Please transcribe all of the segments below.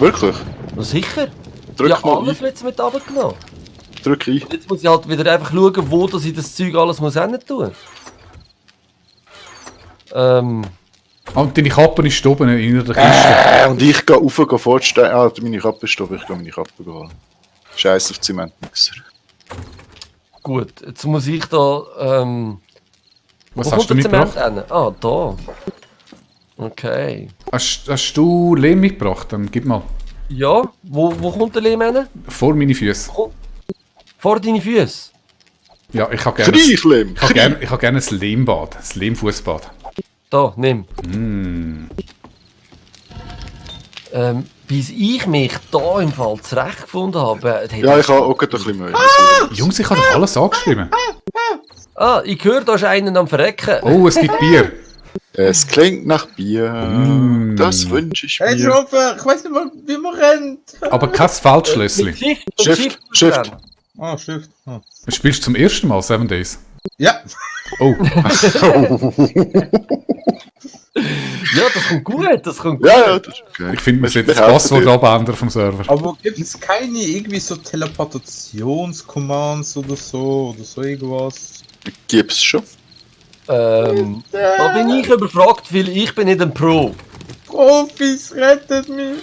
Wirklich? Na sicher. Drück Ja, mal alles ein. wird mit runtergenommen. Drück ein. Jetzt muss ich halt wieder einfach schauen, wo dass ich das Zeug alles muss hin tun. Und deine Kappe ist oben in der Kiste. Und ich gehe rauf, gehe vorstellen. Ah, meine Kappe ist oben. Ich gehe meine Kappe holen. Scheiß auf Zementmixer. Gut, jetzt muss ich da. Was wo hast kommt du der Zement mitgebracht? hin? Ah, da. Okay. Hast du Lehm mitgebracht? Dann gib mal. Ja, wo kommt der Lehm hin? Vor meine Füße. Vor deine Füße. Ja, ich habe gerne. Kriechlem! Ich habe gerne ein Lehmbad. Ein Lehmfußbad. Da, nimm. Mm. Bis ich mich da im Fall zurechtgefunden habe. hat- Ja, ich habe auch gerade ein bisschen Mühe. Jungs, ich habe doch alles angeschrieben. Ah, ich höre, da ist einen am Verrecken. Oh, es gibt Bier. Es klingt nach Bier. Das wünsche ich Hey, mir. Schoffer, ich weiß nicht mal, wie man rennt. Aber kein Feldschlössli. Shift, Shift. Ah, Shift. Ah. Du spielst zum ersten Mal 7 Days. Ja, Oh, Ja, das kommt gut, das kommt gut. Ja, das ist okay. ich finde, wir sollten das Wir helfen Passwort dir. abändern vom Server. aber gibt es keine irgendwie so Teleportationscommands oder so irgendwas? Gibt's schon. Da bin ich überfragt, weil ich bin nicht ein Pro. Profis, rettet mich!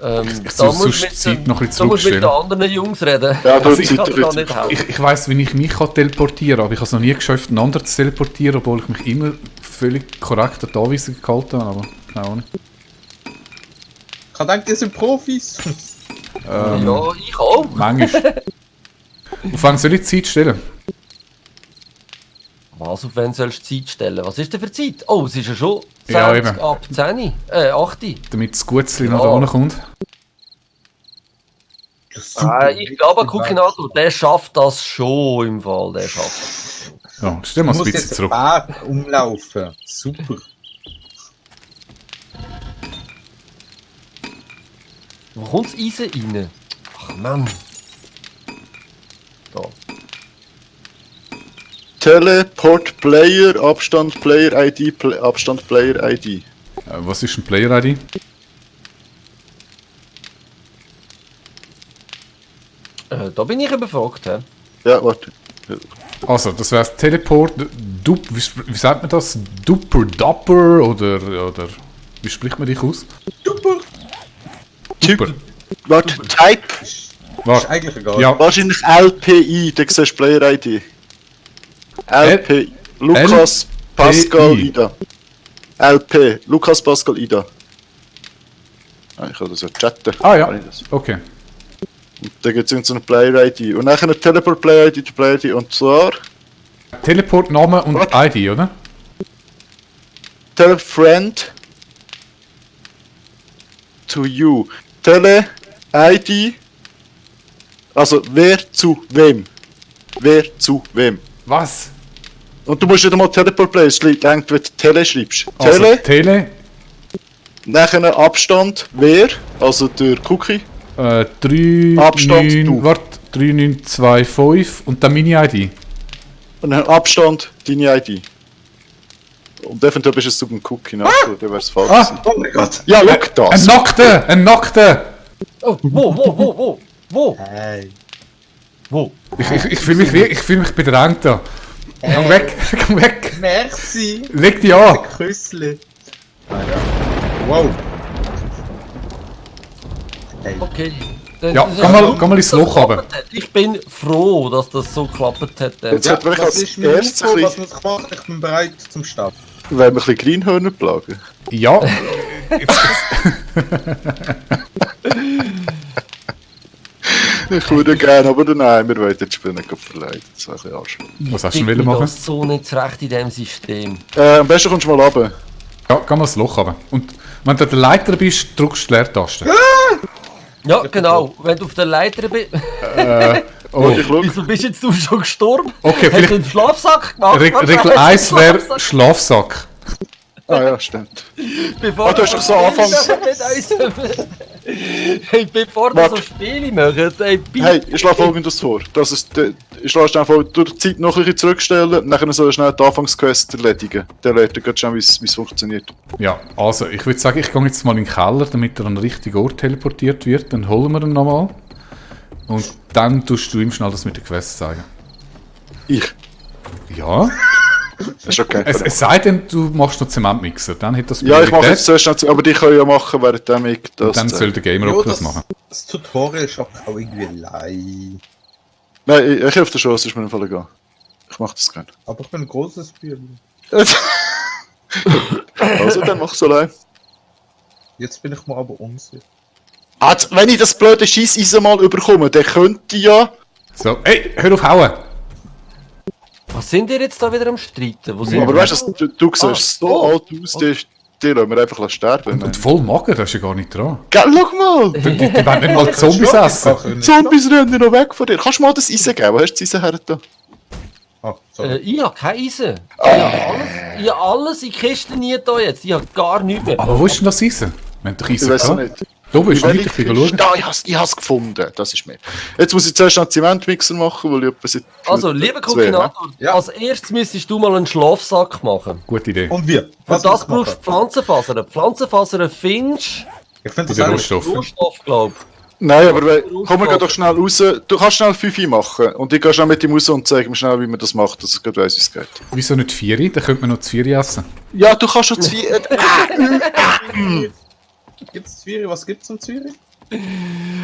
Da soll muss sonst die Zeit noch ein bisschen da muss mit den zurückstellen. anderen Jungs reden. Ja, da Also ich Zeit kann dir da ein nicht helfen. Ich weiss, wie ich mich kann teleportieren kann, aber ich habe es noch nie geschafft, einen anderen zu teleportieren, obwohl ich mich immer völlig korrekt an die Anweisung gehalten habe. Aber keine Ahnung. Ich denke, ihr seid Profis. Ja, ich auch. Manchmal. Auf wann soll ich die Zeit stellen? Was, auf wen sollst du Zeit stellen? Was ist denn für Zeit? Oh, es ist ja schon 20 Ja, eben. ab 10. 8. Damit das Gutzli noch Ja. da unten kommt. Ich glaube, Kukinato, der schafft das schon im Fall. Der schafft das. Ja, stell mal Ich ein muss bisschen jetzt zurück. Berg umlaufen. Super. Wo kommt das Eisen rein? Ach Mann. Da. Teleport Player, Abstand Player ID, Abstand Player ID. Was ist ein Player-ID? Da bin ich überfragt. He? Ja, warte. Also, das wäre Teleport, wie sagt man das? Duper Dupper oder wie spricht man dich aus? Super. Super. Warte, Type. Ist Warte. eigentlich egal. Ja, Wahrscheinlich LPI, da siehst du Player ID. LPI. Lukas Pascal LPI. Ida. LP. Lukas Pascal Ida. Ah, ich kann das ja chatten. Ah ja. Kann ich das? okay. Und da gibt es irgendeine Player ID. Und nachher eine Teleport Player ID, die Player ID. Und zwar Teleport, Name und Was? ID, oder? Tell friend to you. Tele ID. Also wer zu wem? Wer zu wem? Was? Und du musst nicht einmal Teleport Player, es liegt wenn du Tele schreibst. Also, Tele, Tele, nachher Abstand, wer, also der Cookie. 3, Abstand, 9, du. warte, 3925 und dann meine ID. Und dann Abstand, deine ID. Und eventuell bist es zu dem Cookie, ne? Also, dann wär's falsch. gewesen. Oh mein Gott. Ja, look Ein das! Nackter! Ein Nackter! Oh, wo? Hey. Wo? Ich fühle mich bedrängt da. Komm weg, komm weg! Merci. Leg dich an! Küssli. Ah ja. Wow. Hey. Okay. Ja, Das ist geh mal- gut, geh mal ins dass das Loch runter. geklappt hat. Ich bin froh, dass das so geklappt hat. Jetzt Ja, hat wirklich das als ist mein erstes ein Info, was bisschen, muss ich machen? Ich bin bereit zum Start. wenn wir ein bisschen Greenhörner plagen. Ja, Ich würde gerne, aber nein, wir wollen jetzt Spiel nicht verleiden. Das ist ein bisschen anstrengend. was hast du Ich denn bin machen? das so nicht zurecht in diesem System. Am besten kommst du mal runter. Ja, geh mal das Loch runter. Und wenn du der Leiter bist, drückst du die Leertaste. Ja, genau. Wenn du auf der Leiter bist. Oh, Ich schau. Wieso bist jetzt du schon gestorben? Okay, Hast du vielleicht- einen Schlafsack gemacht? Regel 1 wäre Schlafsack. Ah ja, stimmt. Bevor du hast doch so anfangs- Hey, bevor ihr so Spiele macht, ey, bitte. Hey, ich schlage folgendes vor. Ich schlage schnell vor, durch die Zeit noch ein bisschen zurückstellen, nachher soll er schnell die Anfangsquest erledigen. Der lernt dann gerade schon, wie es funktioniert. Ja, also ich würde sagen, ich gehe jetzt mal in den Keller, damit er an den richtigen Ort teleportiert wird. Dann holen wir ihn nochmal. Und dann tust du ihm schnell das mit der Quest zeigen. Ich. Ja? Das ist okay. Es sei denn, du machst noch Zementmixer. Dann hat das Ja, ich mache Priorität. jetzt zuerst noch, aber die können ja machen, während ich das... Dann soll der Gamer Jo, auch das machen. das Tutorial ist auch irgendwie lei. Nein, ich helfe dir schon, es ist mir im Fall egal. Ich mach das gerne. Aber ich bin ein großes Spiel. Also, dann mach's allein. Jetzt bin ich mir aber unsicher. Also, wenn ich das blöde Scheisseisen mal überkomme, dann könnte ich ja... So, ey, hör auf hauen! Was sind ihr jetzt da wieder am Streiten? Wo sind Aber wir? weißt du siehst so alt aus, die lassen wir einfach sterben. Und voll Magen, das ist ja gar nicht dran. Gell, schau mal! Die wollen nicht mal Zombies essen. Zombies rennen noch weg von dir. Kannst du mal das Eisen geben? Wo hast du das Eisen her? Da? Ah, sorry. Ich habe kein Eisen. Ich habe alles in die Kiste nie da jetzt. Ich habe gar nichts mehr. Aber wo ist denn das Eisen? Wir haben doch Ich Eisen weiß es gehabt. nicht. Da bist du Welche nicht, ich bin schauen. Da, ich has gefunden. Das ist mir. Jetzt muss ich zuerst einen Zementmixer machen, weil ich etwas seit... Also, lieber zwei, Kokinator, Ja. als erstes müsstest du mal einen Schlafsack machen. Gute Idee. Und wir? Für das muss ich brauchst du machen? Pflanzenfasern. Pflanzenfasern findest Ich finde Dieser das Rohstoff. du Rohstoff, glaube ich. Nein, aber komm, wir gehen doch schnell raus. Du kannst schnell 5 machen. Und ich gehe schnell mit ihm raus und zeige mir schnell, wie man das macht, dass ich gerade weiss, wie es geht. Wieso nicht 4? Dann könnte man noch 4 essen. Ja, du kannst schon 2... Gibt's Zwiebeln? Was gibt's um Zwiebeln?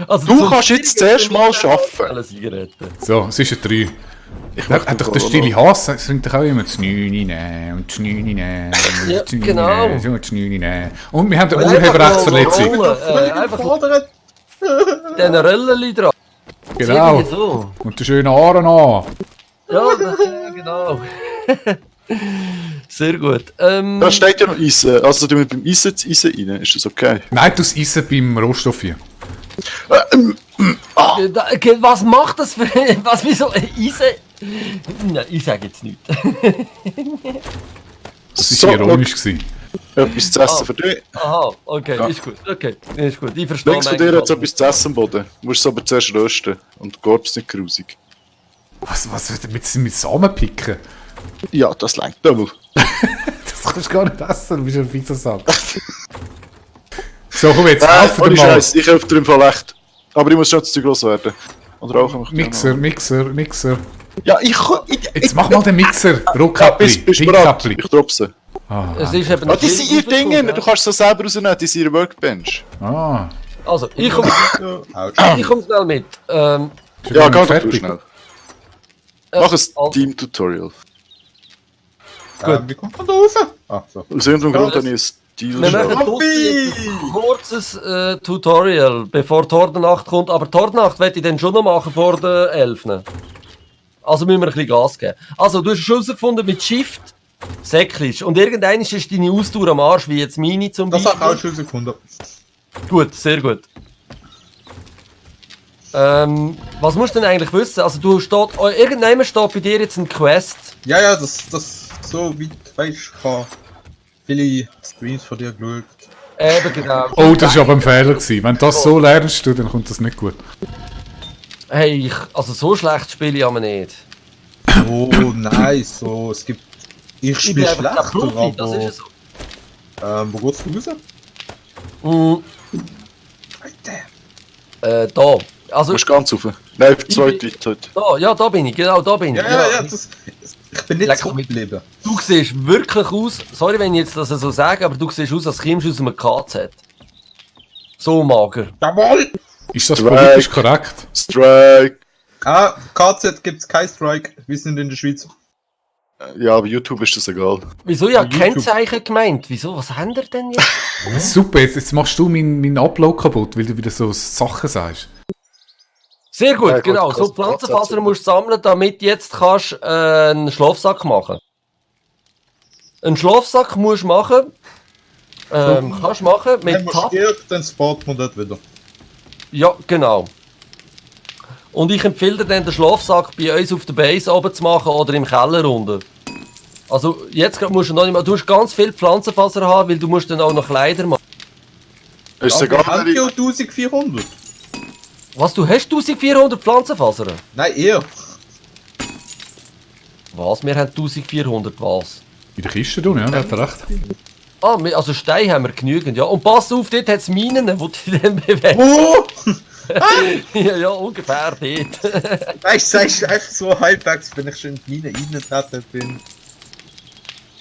Also, Du zum kannst jetzt Ziel zuerst mal gibt's arbeiten. alle Zigaretten. So, es ist ein 3. Ich Er hat doch der stille Hass, es singt doch auch immer das Nüni und das Nüni Ja, genau. so das Nüni Und wir haben eine Einfach Urheberrechtsverletzung. mal rollen, einfach Gefordert? den Röllchen dran. Genau. Irgendwie so. Und den schönen Haaren an. Ja, ja, genau. Sehr gut. Da steht ja noch Eisen. Also du mit beim Eisen das Eisen rein. Ist das okay? Nein, du das Eisen beim Rohstoff hier. Was macht das für... Was, wieso? Eisen... Nein, ich sage jetzt nichts. Das war ironisch. Gewesen. Etwas zu essen für dich. Aha, okay, Ja. ist gut. Okay, ist gut. Ich verstehe. Links von dir hat etwas zu essen am Boden. Du musst es aber zuerst rösten. Und der Korb ist nicht grusig. Was wird mit Samen picken? Ja, das längt double. Das kannst du gar nicht essen, du bist ein fieser Sack. So, komm jetzt, Nein, helfen ohne dir mal. Scheiß, ich helfe dir im Fall echt. Aber ich muss schon zu groß werden. Und rauchen möchte ich auch Mixer. noch. Ja, ich Jetzt mach mal den Mixer. Ja, Rohkäppli, bist bereit? Pinkkäppli. Ich drop's sie. Es ist eben Ah, die sind ihr Ding, rausgekommen, du kannst es selber rausnehmen, die sind ihre Workbench. Ah, Also, ich komme Autsch. schnell mit. ist Ja, gar geh nicht doch du fertig. schnell. Mach ein also- Team-Tutorial. Wie kommt man da raus? Ah, so. Aus irgendeinem Grund das- habe ich ein Stil Wir machen geschafft. draussen jetzt ein kurzes Tutorial, bevor die Hordennacht kommt. Aber die Hordennacht werde ich dann schon noch machen vor den 11. Also müssen wir ein bisschen Gas geben. Also, du hast schon herausgefunden mit Shift säcklisch. Und irgendwann ist deine Ausdauer am Arsch, wie jetzt meine zum Das Beispiel. hat auch schon gefunden. Gut, sehr gut. Was musst du denn eigentlich wissen? Also du irgendjemand steht bei dir jetzt ein Quest. Ja, das so wie du weißt, ich habe viele Streams von dir geschaut. Eben genau. Oh, das war aber ein Fehler gewesen. Wenn du das so lernst, dann kommt das nicht gut. Hey, also so schlecht spiele ich aber nicht. Oh, nice. So, es gibt. Ich Ich bin spiele einfach kein schlechter, Profi, das ist aber. ja so. Wo geht's raus? Alter. Da. Also, Du musst ganz rauf. Nein, für zwei Leute heute. da, ja, da bin ich, genau, da bin ich. Ja, ich bin nicht Leck so mich. geblieben. Du siehst wirklich aus, sorry wenn ich jetzt das so sage, aber du siehst aus, als kommst du aus einem KZ. So mager. Jawohl! Ist das Strike. politisch korrekt? Strike. Ah, KZ gibt's kein Strike. Wir sind in der Schweiz. Ja, aber YouTube ist das egal. Wieso? Ich habe YouTube. Kennzeichen gemeint. Wieso? Was haben ihr denn jetzt? Super, jetzt machst du meinen Upload kaputt, weil du wieder so Sachen sagst. Sehr gut, Ja, gut, genau. So das- Pflanzenfasern musst du sammeln, damit jetzt kannst einen Schlafsack machen. Einen Schlafsack musst du machen. Kannst du machen Wenn mit man Tab. stirbt, dann spawnt man dort wieder. Ja, genau. Und ich empfehle dir dann, den Schlafsack bei uns auf der Base oben zu machen oder im Keller unten. Also jetzt grad musst du noch nicht mal, du musst ganz viel Pflanzenfaser haben, weil du musst dann auch noch Kleider machen. Ist es Aber egal, haben wenn die ich... auch 1400? Was, du hast 1400 Pflanzenfasern? Nein, eher. Was, wir haben 1400 was? In der Kiste, du, ja, da hat er recht. Ah, also Steine haben wir genügend, ja. Und pass auf, dort hat es Minen, die dich dann bewegen. Oh! Ja, ungefähr dort. Weißt du, einfach so halbwegs, wenn ich schon in die Mine reingetreten bin.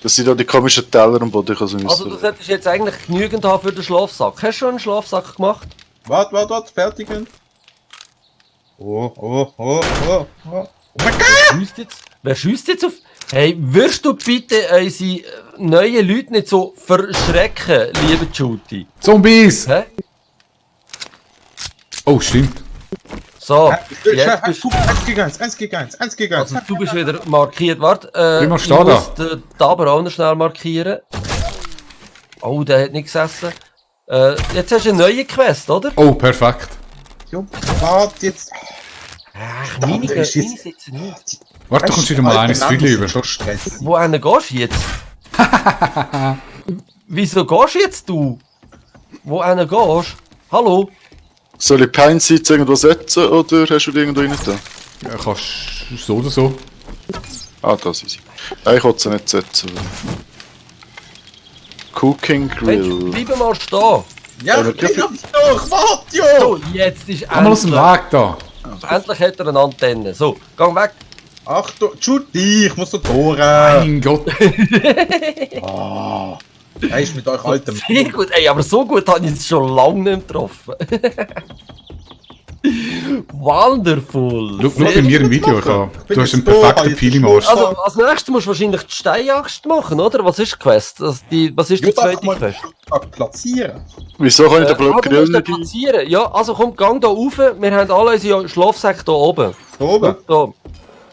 Das sind ja die komischen Teller am Boden, ich also Also du solltest jetzt eigentlich genügend haben für den Schlafsack. Hast du schon einen Schlafsack gemacht? Warte, fertigen. Oh mein Gott! Wer schießt jetzt auf... Hey, wirst du bitte unsere neuen Leute nicht so verschrecken, liebe Judy? Zombies! Hä? Oh, stimmt. So, jetzt bist 1 gegen 1. also, du bist wieder markiert. Warte, Prima, ich steh da. muss den Taber auch noch schnell markieren. Oh, der hat nicht gesessen. Jetzt hast du eine neue Quest, oder? Oh, perfekt. Jo, warte jetzt. Ach, Da meine ist jetzt- sitzen nicht. Warte, du kommst wieder mal eines Viertel über. Schon Stress. Wo gehst du jetzt? Wieso gehst du jetzt, du? Wo gehst du? Hallo? Soll ich Pine-Seeds irgendwo setzen oder hast du die irgendwo rein da? Ja, kannst so oder so. Ah, das ist sie. Nein, ich will sie nicht setzen. Cooking Mensch, Grill. bleib mal stehen. Ja, Aber ich bin doch durch, warte, jo! So, jetzt ist Komm mal aus dem Weg da. endlich hat er eine Antenne. So, gang weg. Achtung, Judy, ich muss da durch. Mein Gott. Ah, er ist mit euch altem. Sehr gut. Ey, aber so gut habe ich es schon lange nicht mehr getroffen. Wonderful. Schau bei mir im Video. Du hast einen jetzt perfekten da, Pfeil im Arsch. Also, als nächstes musst du wahrscheinlich die Steinjagd machen, oder? Was ist die Quest? Was ist die Jo, zweite mal Quest? platzieren. Wieso kann ich den Block Du Grill musst den nicht ein? platzieren. Ja, also komm, gang da rauf. Wir haben alle unsere Schlafsäcke hier oben. Da oben. Da.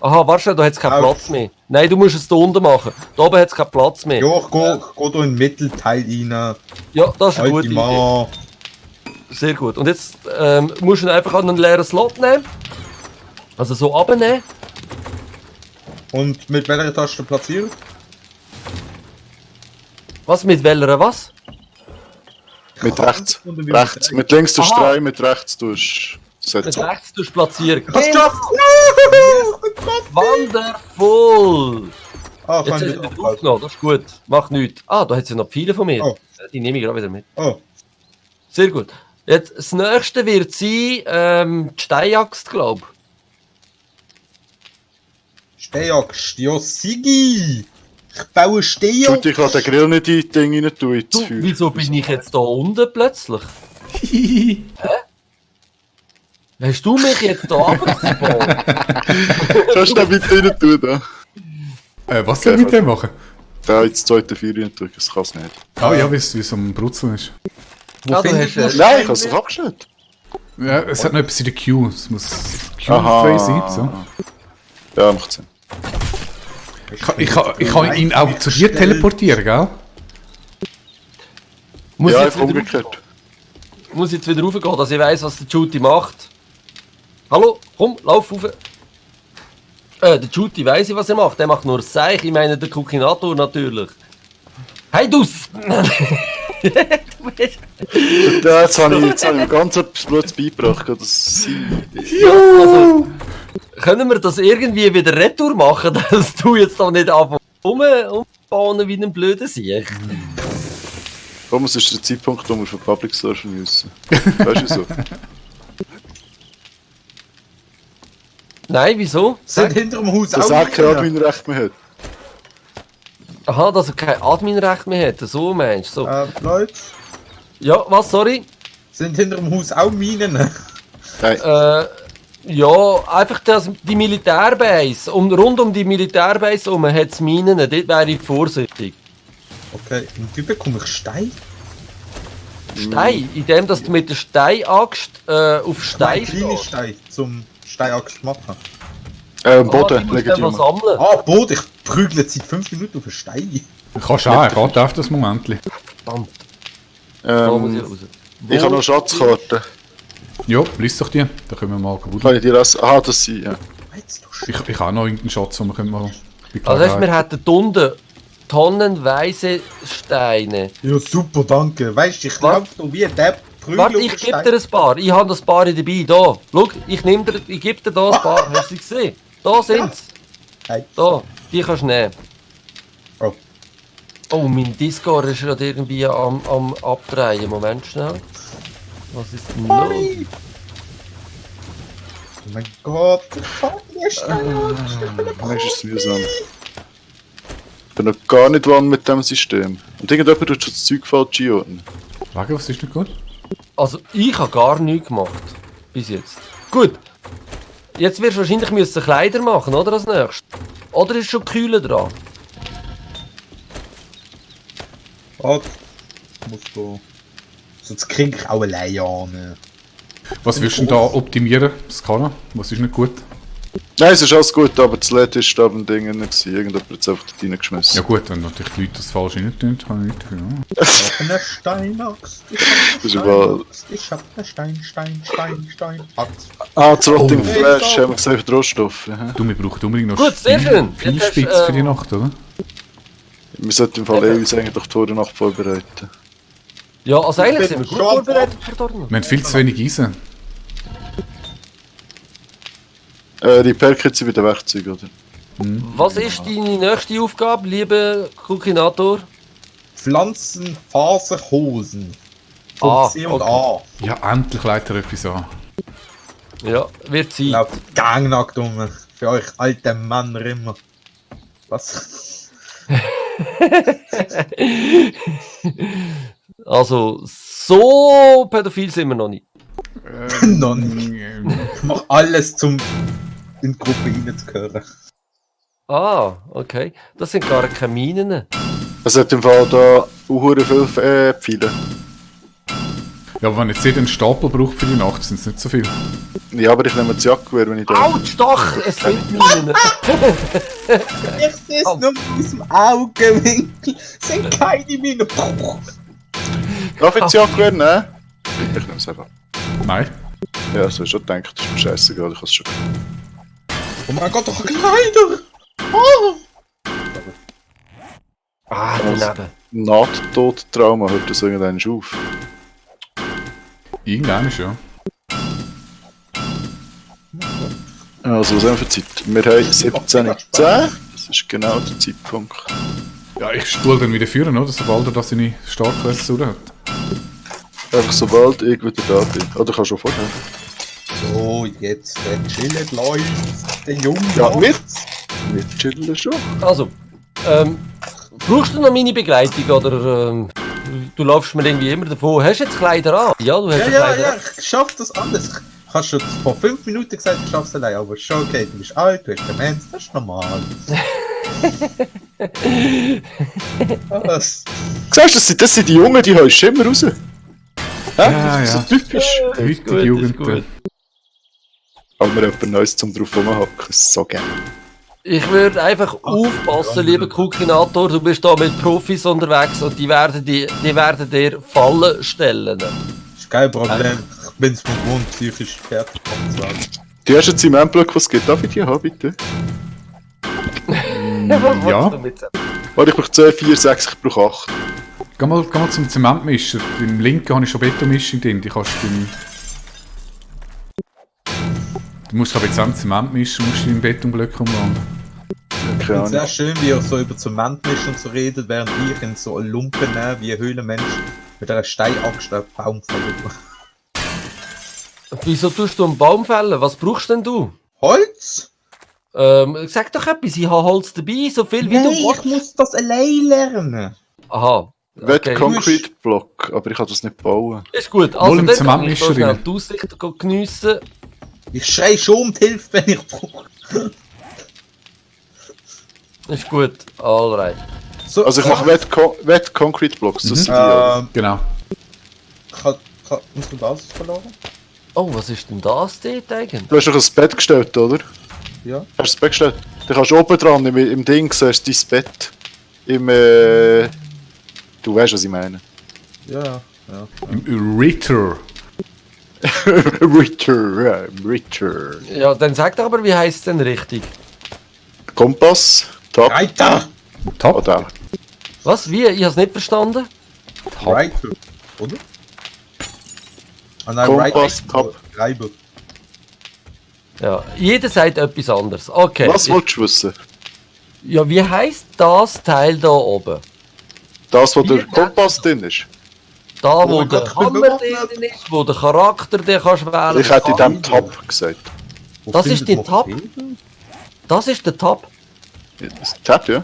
Aha, warte schnell, da hat es keinen Auf. Platz mehr. Nein, du musst es da unten machen. Da oben hat es keinen Platz mehr. Jo, ich geh da in den Mittelteil rein. Ja, das ist eine Alte gute Idee. Mann. Sehr gut. Und jetzt musst du ihn einfach an einen leeren Slot nehmen. Also so abnehmen. Und mit welcher Taste platzieren? Was? Mit welcher was? Mit rechts. Und dann Rechts. Mit links tust du Aha. drei, mit rechts tust du Mit setzen. rechts tust du platzieren. Hast du geschafft? Wonderful! Ah, Jetzt hast kann du ich wieder aufgenommen, das ist gut. Macht nichts. Ah, da hat es ja noch viele von mir. Oh. Die nehme ich gerade wieder mit. Oh, Sehr gut. Jetzt, das nächste wird sein, die Steinjagd, glaube ich. Stehjagst. Ja, Sigi. Ich baue Stehjagd. Judy, ich kann den Grill nicht in die Dinge rein tun, ins Du, Feuer. wieso bin ich jetzt da unten plötzlich? Hast du mich jetzt da abgespaut? Kannst du den bitte rein tun, da? Was soll ich mit dem machen? Da ins zweite Feuer rein drücken, das kann es nicht. Ah ja, wie es am Brutzeln ist. Wo Ah, du findet hast, man äh, Nein, ich habe es doch abgestellt. Ja, es hat noch etwas in der Queue. Es muss Queue-frei sein. So. Ja, macht Sinn. Ich kann ihn auch zu dir teleportieren, gell? Muss, Ja, jetzt einfach wieder umgekehrt. muss jetzt wieder raufgehen, dass ich weiss, was der Judy macht. Hallo, komm, lauf rauf. Der Judy weiss ich, was er macht. Der macht nur das Seich. Ich meine, der Kukinator natürlich. Hey, dus! Ja, jetzt habe ich ganz etwas Blödes beigebracht. Das Also, können wir das irgendwie wieder retour machen, dass du jetzt da nicht anfängst umbauen wie ein blöder Sieg? Komm, es ist der Zeitpunkt, wo wir für Public Server müssen. Weißt du so? Nein, wieso? Sind hinter dem Haus Dass auch er kein Minen? Adminrecht mehr hat. Aha, dass er kein Adminrecht mehr hat. So meinst du? So. Leute, Ja, was, sorry? sind hinter dem Haus auch Minen? Nein. Ja, einfach die Militärbase. Rund um die Militärbase herum hat es Minen. Dort wäre ich vorsichtig. Okay, und wie bekomme ich Stein? Stein, indem dass du mit der Steinaxt auf Stein Nein, kleine stehst. Stein zum Steinaxt machen. Boden, die musst du legen die einfach um. sammeln. Ah, Boot, ich prügle seit 5 Minuten auf einen Stein. Du kannst auch, er geht auf das Moment. Verdammt, da muss ich Ähm, raus. ich habe noch Schatzkarten. Ja, lies doch die. Da können wir mal kaputt. Kann ich dir das... Aha, das sind, ja. Jetzt, du Ich habe noch irgendeinen Schatz, den wir können machen. Also heißt, wir hätten unten tonnenweise Steine. Ja, super, danke. Weißt du, ich Was? lauf da wie der Prügel. Warte, ich gebe dir ein paar. Ich habe das paar dabei. Da. Schau, ich gebe dir da ein paar. Hast du sie gesehen? Da sind's. Hey. Da, die kannst du nehmen. Oh. Oh, mein Discord ist gerade irgendwie am Abdrehen. Moment schnell. Was ist denn los? Hey. Oh mein Gott, ich kann nicht Das ist mühsam. Ich bin noch gar nicht warm mit dem System. Und irgendjemand tut schon das Zeug falsch einordnen. Wegen, was ist nicht gut? Also, ich habe gar nichts gemacht. Bis jetzt. Gut. Jetzt wirst du wahrscheinlich müssen Kleider machen, oder? Als nächstes. Oder ist schon Kühle dran? Warte, ich muss da. Sonst krieg ich auch alleine an. Was willst du denn da optimieren, Skala? Was ist nicht gut? Nein, es ist alles gut, aber das LED ist da beim Ding nicht gewesen. Irgendjemand hat es einfach dort reingeschmissen. Ja gut, wenn natürlich die Leute das falsch rein tun, kann ich nicht dafür. Ja. Ich hab eine Steinaxt. ist aber- Ich hab eine Steinaxt. Ah, das Rotting Oh. Flash, haben wir gesagt, Rohstoffe. Ja. Du, wir brauchen unbedingt noch Gut, sehr schön. viel Jetzt hast, Spitz für die Nacht, oder? Wir sollten im Fall uns eigentlich vor der Nacht vorbereiten. Ja, also eigentlich sind wir gut Schon. vorbereitet für Dortmund. Wir haben viel zu wenig Eisen. Die Perkits sind bei den Werkzeugen, oder? Was ist deine nächste Aufgabe, lieber Kukinator? Pflanzenfaserhosen. Ah, Von C und A. Ja, endlich leitet er etwas an. Ja, wird Zeit. Lauft gangnackt um. Für euch alte Männer immer. Was? Also, so pädophil sind wir noch nicht. Noch nicht. Ich mach alles, zum in die Gruppe reinzugehören. Ah, okay. Das sind gar keine Minen. Es hat im Fall da auch viel Pfeile. Ja, aber wenn jetzt jeder einen Stapel braucht für die Nacht, sind es nicht so viel. Ja, aber ich nehme das Jacke, wenn ich da... Autsch, doch! Es sind Minen. Ich sehe es nur aus dem Augenwinkel. Sind keine Minen. Darf ich das Jacke nehmen? Ich nehme es einfach. Nein. Ja, so schon gedacht, das ist mir scheißegal, ich habe es schon. Oh mein Gott, doch Kleider! Ah, daneben. Nahtodertrauma hört das irgendwann auf. Irgendwann ist ja. Also, was haben wir für Zeit? Wir haben 17.10 Das ist genau der Zeitpunkt. Ja, ich stuhl dann wieder führen, oder? Sobald er das seine Startquest zu hat. Einfach sobald ich wieder da bin. Oder kannst du schon vorher? So, jetzt der chillet läuft. Der Junge. Ja, macht's. Wir chillen schon. Also, brauchst du noch meine Begleitung oder du laufst mir irgendwie immer davon? Hast du jetzt Kleider an? Ja, du hast Ja, Kleider ja, an. ja, ich schaff das alles. Ich habe schon vor 5 Minuten gesagt, ich schaff's allein, aber ist schon okay, du bist alt, du hast Demenz, das ist normal. Was? Siehst du, das sind die Jungen, die holst du immer raus. Ja, So ja. typisch. Ist Heute gut, die Jugend. ist gut. Aber wir haben etwas Neues zum drauf rumhacken. So gerne. Ich würde einfach aufpassen, lieber Kukinator, du bist da mit Profis unterwegs und die werden dir Fallen stellen. Ist kein Problem, ich bin's gewohnt, psychisch fertig zu sagen. Die ersten Zementblöcke, was es gibt, darf ich die haben, bitte? Was willst Ja. du damit sagen? Warte, ich brauche 10, 4, 6, ich brauche 8. Geh mal zum Zementmischer. Beim linken habe ich schon Betonmischung drin. Die kannst du beim... Du musst aber jetzt auch Zement mischen, musst du in Betonblöcke umwandeln. Keine Ich finde Ahnung. sehr schön, wie er so über Zementmischen so redet, während ich in so Lumpen wie ein Höhlenmensch mit einer Steinaxt einen Baum fällt. Wieso tust du einen Baum fällen? Was brauchst denn du? Holz? Sag doch etwas, ich habe Holz dabei, so viel wie Nein, du ich willst. muss das allein lernen. Aha. Wet Okay. Concrete Block, aber ich kann das nicht bauen. Ist gut, Wohl also im dann kann ich Zementmischer so schnell rein. die Aussicht geniessen. Ich schrei schon um die Hilfe, wenn ich brauche. Ist gut, alright. So, Also ich mache Wet Concrete Blocks, das sind die. Genau. Musst du das verloren? Oh, was ist denn das dort eigentlich? Du hast doch ein Bett gestellt, oder? Ja. Hast du das Bett gestellt? Dann kannst du oben dran im Ding siehst du dein Bett. Du weißt, was ich meine. Ja. Im Ritter. Ritter. Ja, dann sag doch aber, wie heisst es denn richtig? Kompass, Top. Reiter! Top. Oder? Was? Wie? Ich hab's nicht verstanden? Reiter, oder? Ah nein, Kompass, Top. Reiber. Ja, jeder sagt etwas anderes. Okay. Was willst du wissen? Ja, wie heisst das Teil da oben? Das, wo der Kompass drin ist? Da, wo mein der Gott, ich bin Hammer bewaffnet. drin ist, wo der Charakter, den kannst du wählen. Ich hätte in dem Tab gesagt. Wo Das ist findet die man Tab. Fäden? Das ist der Tab. Das ist Tab, ja.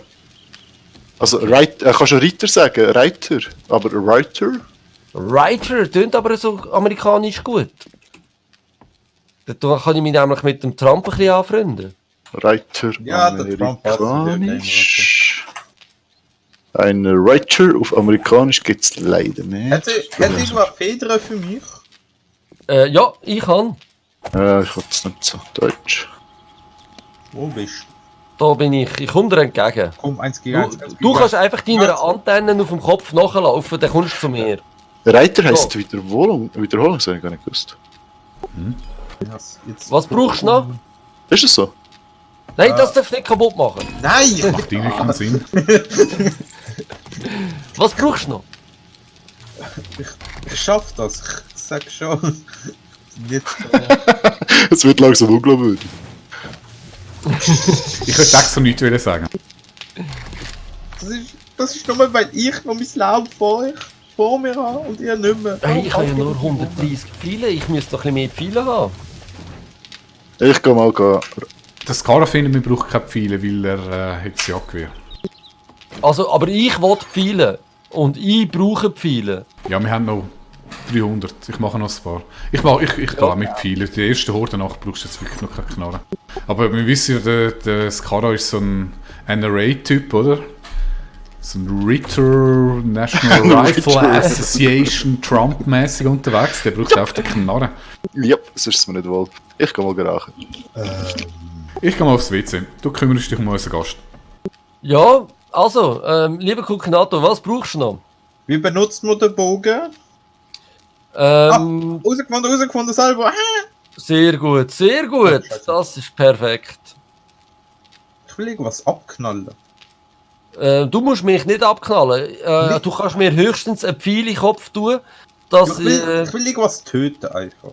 Also, kannst du Reiter sagen? Reiter. Aber Reiter? Writer, tönt aber so amerikanisch gut. Da kann ich mich nämlich mit dem Trump ein bisschen anfreunden. Reiter. Ja, der Trump passt wieder Amerikanisch. Ein Reiter auf Amerikanisch gibt es leider nicht. Hätte irgendwann Federn für mich? Ja, ich kann. Ich kann es nicht so Deutsch. Wo bist Da bin ich. Ich komme dir entgegen. du? Komm, 1 gegen 1. Du kannst einfach deine Antennen auf dem Kopf nachlaufen, dann kommst du zu mir. Reiter heisst Wiederholung, das habe ich gar nicht gewusst. Was brauchst du noch? Ist es so? Nein, das darfst du nicht kaputt machen. Nein! Macht irgendwie keinen Sinn. Was brauchst du noch? Ich schaff das, ich sag schon. Jetzt, Es wird langsam unglaubwürdig. Ich würde extra nichts sagen. das ist nur, weil ich noch mein Leben vor mir habe und ihr nicht mehr. Hey, ich habe ja nur 130 Pfeile, ich müsste doch ein bisschen mehr Pfeile haben. Ich gehe mal gehen. Das Skara findet, man braucht keine Pfeile, weil er hat das Jagdgewehr. Also, aber ich will Pfeile. Und ich brauche Pfeile. Ja, wir haben noch 300. Ich mache noch ein paar. Ich gehe auch mit Pfeilen. Die erste Horde nach brauchst du jetzt wirklich noch keine Knarre. Aber wir wissen ja, der Skara ist so ein NRA-Typ, oder? So ein Ritter, National Rifle Association, Trump-mäßig unterwegs. Der braucht auch die Knarre. Ja, das ist es mir nicht wohl. Ich gehe mal gerachen. Ich gehe mal aufs WC. Du kümmerst dich um unseren Gast. Ja, also, lieber Kukinato, was brauchst du noch? Wie benutzt man den Bogen? Ähm, Rausgefunden selber. Sehr gut, sehr gut. Das ist perfekt. Ich will irgendwas abknallen. Du musst mich nicht abknallen. Du kannst mir höchstens einen Pfeil in den Kopf tun. Dass, Ich will irgendwas töten einfach.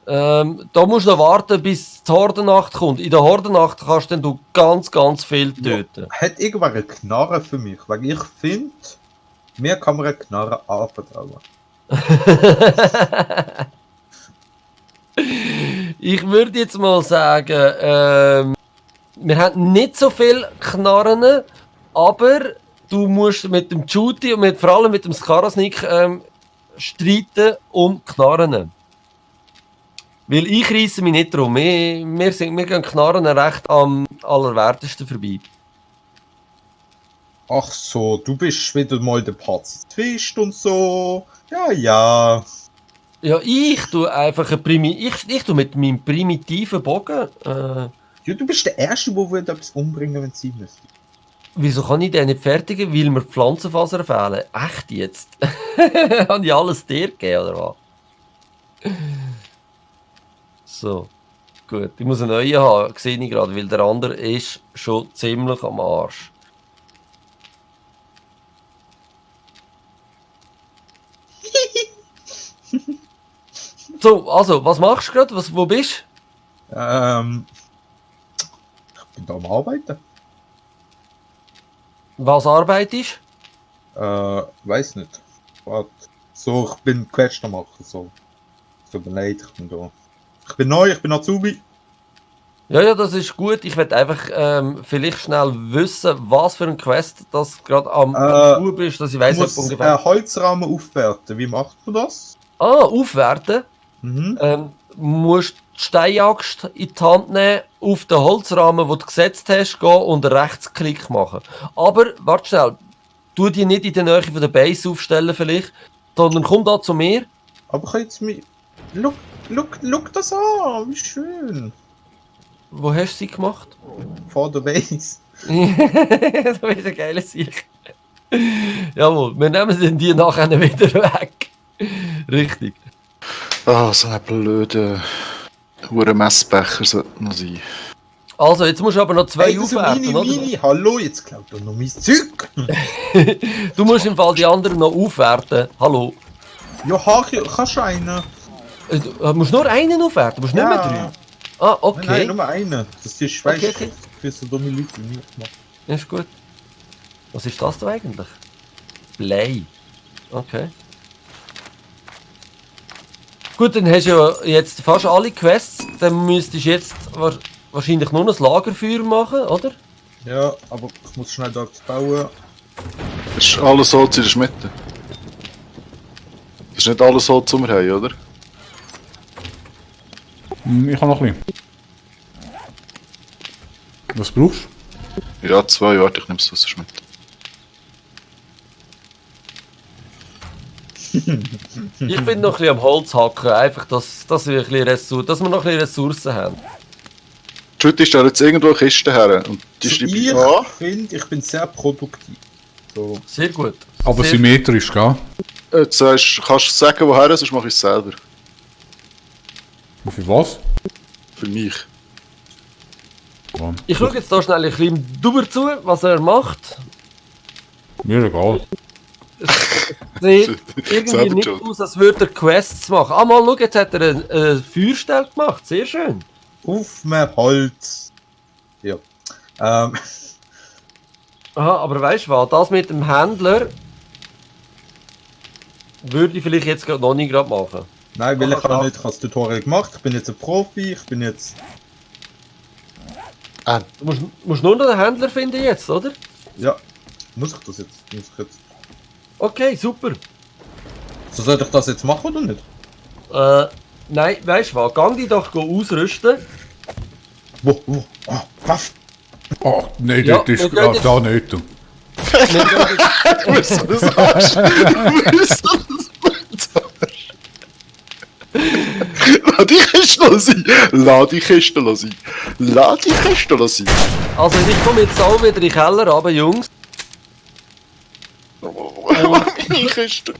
da musst du noch warten, bis die Hordennacht kommt. In der Hordennacht kannst dann du ganz, ganz viel töten. Hat irgendwer eine Knarre für mich? Weil ich finde, mir kann man eine Knarre anvertrauen. Ich würde jetzt mal sagen, wir haben nicht so viele Knarren, aber du musst mit dem Juti und vor allem mit dem Skarasnik streiten um Knarren. Weil ich reisse mich nicht drum. Wir gehen Knarren recht am allerwertesten vorbei. Ach so, du bist wieder mal der Pazifist und so. Ja, ja. Ja, ich tue einfach ich tue mit meinem primitiven Bogen. Ja, du bist der Erste, der etwas umbringen, wenn sie müsste. Wieso kann ich den nicht fertigen? Weil mir Pflanzenfasern fehlen. Echt jetzt? Haben die alles dir gegeben, oder was? So. Gut, ich muss einen neuen haben, sehe ich gerade, weil der andere ist schon ziemlich am Arsch. So, also, was machst du gerade? Wo bist Ich bin da am Arbeiten. du? Was arbeitest Weiß nicht. Warte. So, ich bin Quest am machen, so. Tut mir leid, ich bin da. Ich bin neu, ich bin Azubi. du? Ja, das ist gut. Ich werde einfach vielleicht schnell wissen, was für ein Quest das gerade am Tun ist, dass ich Ich weiss, muss ob ungefähr... Holzrahmen aufwerten. Wie macht man das? Aufwerten. Mhm. Musst die Steinaxt in die Hand nehmen, auf den Holzrahmen, den du gesetzt hast, gehen und einen Rechtsklick machen. Aber, warte schnell, tu die nicht in der Nähe von der Base aufstellen vielleicht, sondern komm da zu mir. Aber ich kann jetzt mich... Look das an, wie schön. Wo hast du sie gemacht? Vor der Base. Das ist ein geiler Sieg. Jawohl, wir nehmen sie die nachher wieder weg. Richtig. Ah, so ein blöder Messbecher sollte noch sein. Also, jetzt musst du aber noch 2 Hey, das ist aufwerten, oder? Mini, hallo, jetzt klaut doch noch mein Zeug. Du musst im Fall die anderen noch aufwerten. Hallo. Ja, kannst du einen? Du musst nur einen aufwerten, du musst nicht mehr 3. Ah, okay. Nein, nur einen. Das ist, weißt Okay, okay. für so dumme Leute wie mich gemacht. Ja, ist gut. Was ist das da eigentlich? Play. Okay. Gut, dann hast du ja jetzt fast alle Quests. Dann müsstest du jetzt wahrscheinlich nur noch ein Lagerfeuer machen, oder? Ja, aber ich muss schnell dort bauen. Das ist alles Holz in der Schmiede. Das ist nicht alles Holz, was wir haben, oder? Ich habe noch ein bisschen. Was brauchst du? Ja, 2, warte, ich nehme es aus der Schmiede. Ich bin noch ein bisschen am Holz hacken, einfach, dass wir, dass wir noch ein bisschen Ressourcen haben. Die Leute stellen jetzt irgendwo Kisten her und die Also schreiben an. ich finde, ich bin sehr produktiv. So. Sehr gut. Aber Sehr symmetrisch, gell? Jetzt kannst du sagen, woher, sonst mache ich es selber. Und für was? Für mich. Ja. Ich schaue jetzt hier schnell ein bisschen drüber zu, was er macht. Mir egal. Sieht irgendwie Selber nicht schuld. aus, als würde er Quests machen. Ah, mal, schau, jetzt hat er eine Feuerstelle gemacht. Sehr schön. Auf mehr Holz. Ja. Aha, aber weißt du was? Das mit dem Händler würde ich vielleicht jetzt noch nicht gerade machen. Nein, weil Aha, ich habe klar. nicht ich habe das Tutorial gemacht. Ich bin jetzt ein Profi. Ich bin jetzt. Du musst nur noch den Händler finden jetzt, oder? Ja. Muss ich das jetzt? Muss ich jetzt. Okay, super. So soll ich das jetzt machen oder nicht? Nein, weißt du was? Gang dich doch ausrüsten. Wo? Ah, was? Oh, nein, Ja, das ist wir gehen jetzt- da nicht. Du. Du bist so ein Arsch. Du bist so ein Arsch. Lass die Kiste sein. Lass die Kiste sein. Lass die Kiste sein. Also ich komme jetzt auch wieder in den Keller runter, Jungs. Meine Kiste.